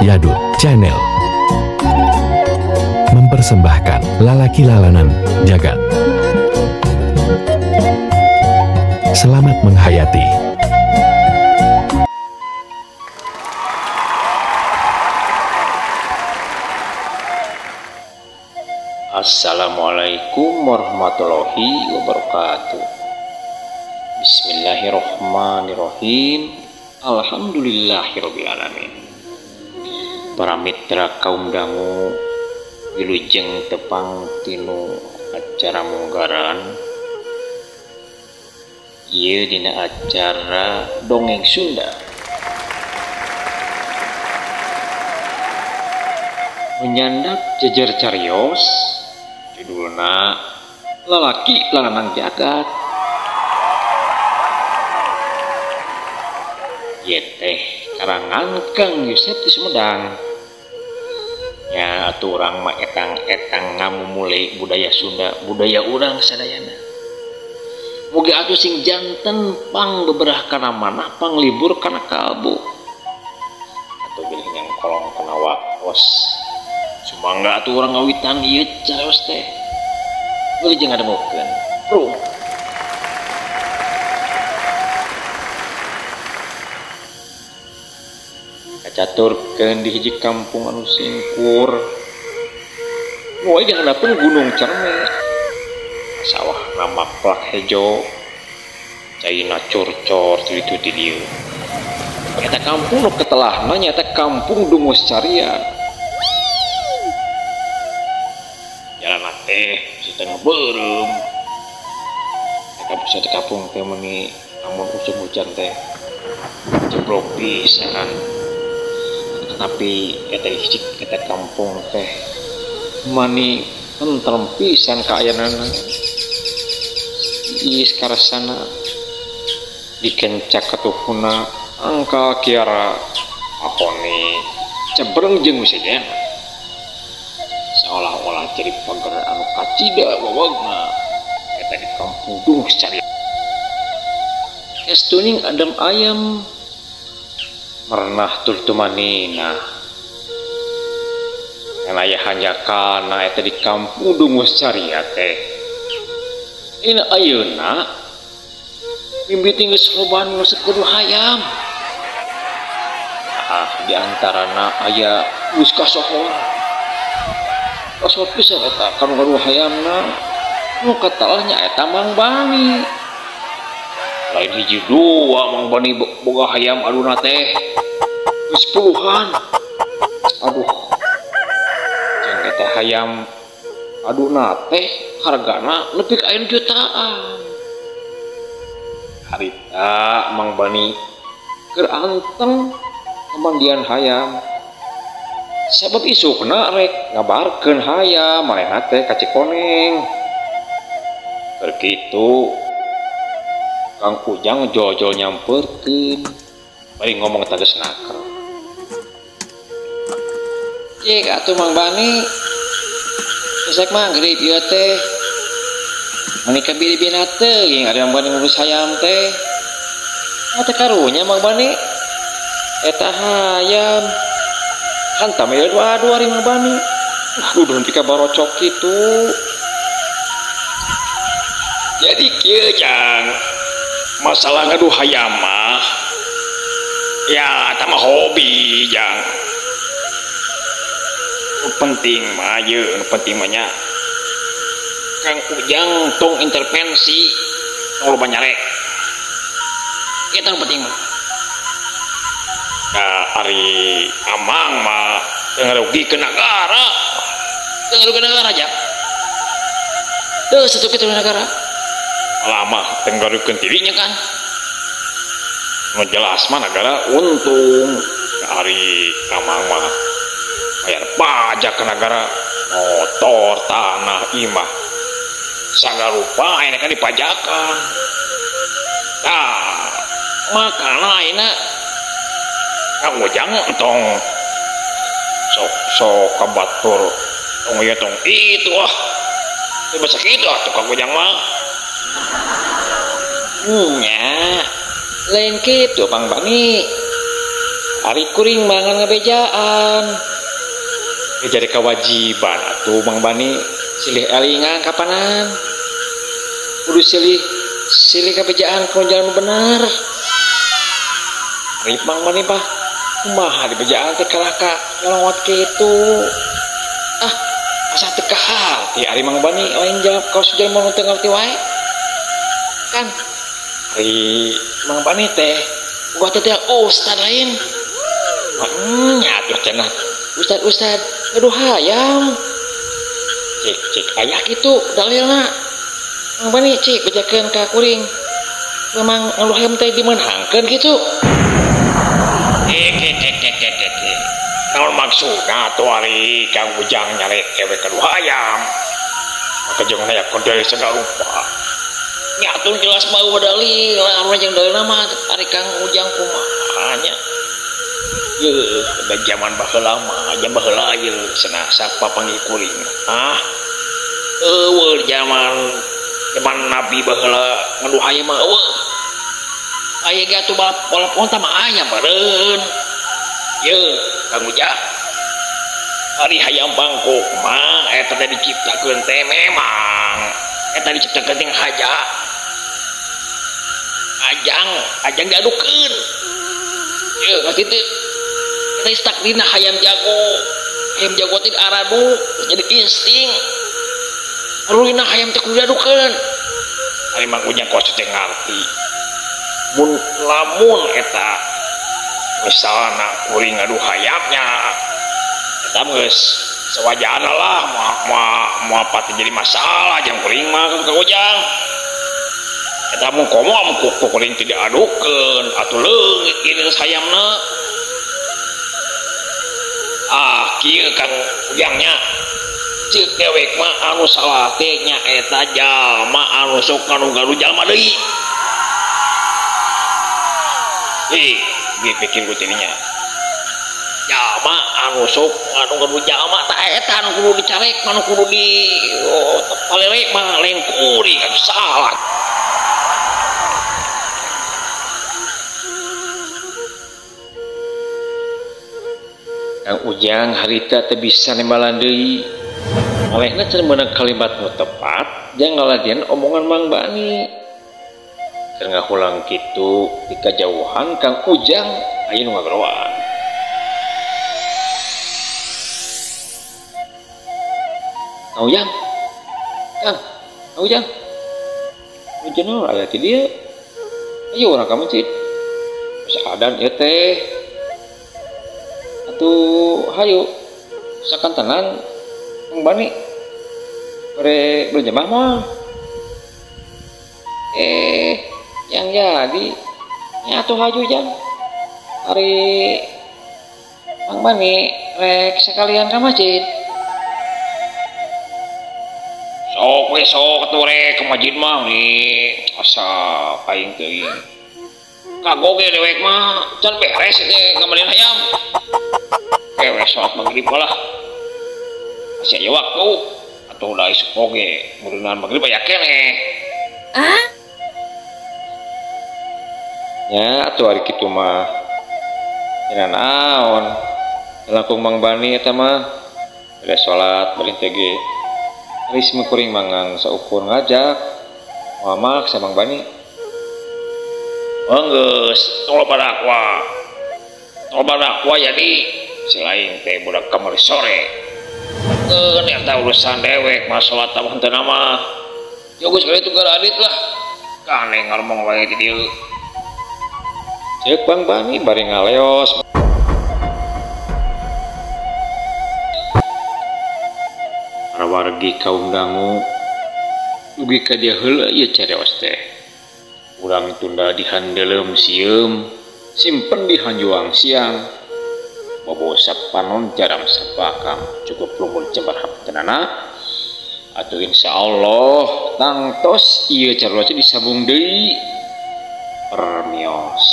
Yadu Channel mempersembahkan Lalaki Lalanan Jagat. Selamat menghayati. Assalamualaikum warahmatullahi wabarakatuh. Bismillahirrahmanirrahim. Alhamdulillahirabbil alamin. Para mitra kaum dangu wilujeng tepang tinu acara munggaran. Ieu dina acara dongeng Sunda. Menyandak jejer carios judulna Lalaki Lanang Jagat. Ieu teh karangan Kang Yusep di Sumedang. Nya atuh urang mah etang-etang ngamumule budaya Sunda, budaya urang sadayana. Mugi atuh sing janten pang beberah kana manah, pang libur kana kalbu. Atuh bilih nyangkolong kana waktos. Sumangga atuh urang ngawitan ieu carios teh. Wilujeng ngadangukeun. Bro. Kacaturkeun di hiji kampung anu singkur. Nu aya dihandapeun Gunung Cerme. Sawah nama plak hejo. Caina curcor ti ditu ti dieu. Eta kampung nu ketelahna nyaeta kampung Dungus Caria. Jalan teh setengah beureum. Eta pusat kampung teh meuni lamun usum hujan teh jeblok pisan. Tapi eta hiji eta kampung teh mani tentrem pisan kaayaanana. Iis karesana dikencak katuhuna angka kiara mahoni cebreng jeung sejen. Seolah-olah jadi pagar anu kacida wawagna eta di kampung Dungus Caria. Es tuning adem ayam merenah turtumanina. Ngan aya hanjakana eta di kampung Dungus Caria teh. Ina ayeuna mimiti geus loba nu resep hayam. Ah, di antarana aya geus kasohor. Kasohor pisan eta kanu gaduh hayamna. Nu katalahnya eta Mang Bani. Lain hiji dua Mang Bani boga hayam aduna teh geus puluhan. Aduh. Jeung eta hayam aduna teh hargana nepi ka aya jutaan. Harita Mang Bani keur anteng pemandian hayam. Sabab isukna rek ngabarkeun hayam manehna teh ka Cikoneng. Keur kitu Kang Ujang jol-jol nyamperkeun bari ngomong tegas nakal. Cik atuh Mang Bani. Gesek maghrib ieu teh. Mani kabili-bina teuing ari Mang Bani ngurus hayam teh. Teh karunya Mang Bani. Eta hayam. Hantam ieu dua-dua ari Mang Bani. Duduh nepi ka barocok kitu. Jadi kieu Jang. Masalah ngaduh hayam mah ya eta mah hobi Jang. Nu penting mah ieu, nu penting mah nya Kang Ujang tong intervensi tong loba nyarek. Eta nu penting mah. Nah, ari Amang mah teu ngarugikeun nagara. Teu ngarugikeun nagara Jang. Teu satu kitu nagara. Lama teu ngarugikeun dirinya kan. Nu jelas mah nagara untung. Ari Amang mah bayar pajak ke nagara, motor, tanah, imah. Sagarupa ayeuna kan dipajakan. Tah, makana ayeuna Kang Ujang tong sok-sok ka batur tong ieu tong itu ah. Teu basa kitu atuh Kang Ujang mah. Nya, lain kitu Mang Bani. Ari kuring mah ngan ngabejaan. Jadi kewajiban atuh Mang Bani silih elingan kapanan. Kudu silih silih kabejaan ku jalan bener. Ari Mang Bani mah kumaha dibejaan teh kalah ka nyolongot kitu. Ah, asa teu kaharti ari Mang Bani lain jawab kaos jelema nu teu ngarti wae. Kan ari Mang Bani teh gua teh ustad lain. Nya atuh cenah. Ustad-ustad aduh hayam. Cik cik aya kitu dalilna. Mang Bani cik bejakeun ka kuring. Memang ngeluh hayam teh dimeunangkeun kitu. Naon maksudna atuh ari Kang Ujang nyarek ewe kaduh hayam. Maka jangan aya dalil segala rupa. Nya atuh jelas mah dalil, anu jeung dalilna mah ari Kang Ujang kumaha nya. Yeuh, da jaman baheula mah, jaman baheula ieu cenah sapa panggih kuring. Ah. Eueuh jaman jaman Nabi baheula ngeduh hayam mah eueuh. Aya ge atuh balap onta mah aya meureun. Yeuh, Kang Ujang. Ari hayam bangkok mah eta teh diciptakeun teh memang eta diciptakeun teh haja. Ajang, ajang diadukeun. Yeuh, ngerti teu? Eta istakdina hayam jago. Hayam jago teh aradu jadi insting. Rulina hayam teh kudu diadukeun. Ari Mang Ujang kos teh ngarti. Mun lamun eta misalna kuring ngadu hayamnya eta geus sewajana lah moal pati jadi masalah jeung kuring mah Kang Ujang. Eta mun komo ku kuring teh diadukeun atuh leungit ieu geus hayamna. Ah kieu Kang Ujangnya ceuk dewek mah anu salah teh nya eta jalma anu sok anu gaduh jalma deui. Ih, dipikir ku tininya. Jalma anu sok anu gaduh jalma tah eta anu kudu dicarek, anu kudu di palelek mah lain kuring atuh salah. Kang Ujang harita teu bisa nembalan deui. Malehna can meunang kalimat nu tepat jang ngaladian omongan Mang Bani. Keur ngahulang kitu di kajauhan Kang Ujang aya nu ngageroan. Kang Ujang. Kang, Kang Ujang. Ujang naon aya ti dieu? Ayo urang ka masjid. Geus adan ieu teh. Atuh hayu sakantenan Mang Bani bere berjemaah mah. Yang jadi nya atuh hayu jang. Ari Mang Bani rek sekalian ka masjid. Sok we sok atuh rek ka masjid mah nih asa aing teuing. Kagok ge dewek mah can beres teh ngamalin hayam. Ewe sholat maghrib lah. Masih aya waktu atuh da isuk oge meureunaan maghrib aya keneh. Ah? Nya atuh ari kitu mah. Cenah naon? Langkung Mang Bani eta mah beres salat balik teh ge. Ari kuring mangan saukur ngajak. Moal maksa Mang Bani. Enggeus, tong loba dakwa. Tong loba dakwa jadi selain teh budak kamari sore. Eta urusan dewek mah salat tah henteu mah. Ya geus kali itu garadit lah. Kane ngomong wae di dieu. Ceuk Bang Bani bari ngaleos. Para wargi kaum dangu dugi ka dieu heula ieu careos teh. Urang tunda di handeuleum sieum, simpen di hanjuang siang. Bobo sapanon jaram sapakam cukup lumur jembar haptenana. Atuh insyaallah tangtos ieu careos disambung deui. Permios.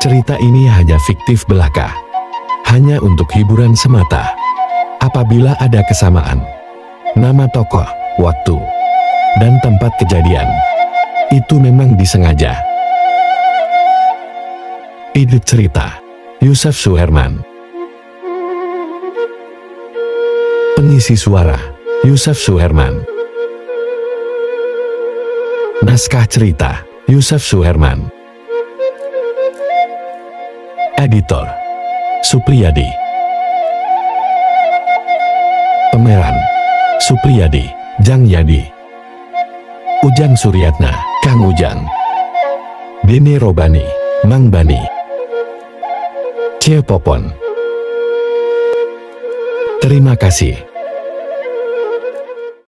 Cerita ini hanya fiktif belaka, hanya untuk hiburan semata. Apabila ada kesamaan, nama tokoh, waktu, dan tempat kejadian. Itu memang disengaja. Ide cerita, Yusuf Suherman. Pengisi suara, Yusuf Suherman. Naskah cerita, Yusuf Suherman. Editor, Supriyadi. Pemeran, Supriyadi, Jang Yadi, Ujang Suryatna, Kang Ujang, Deni Robani, Mang Bani, Cie Popon. Terima kasih.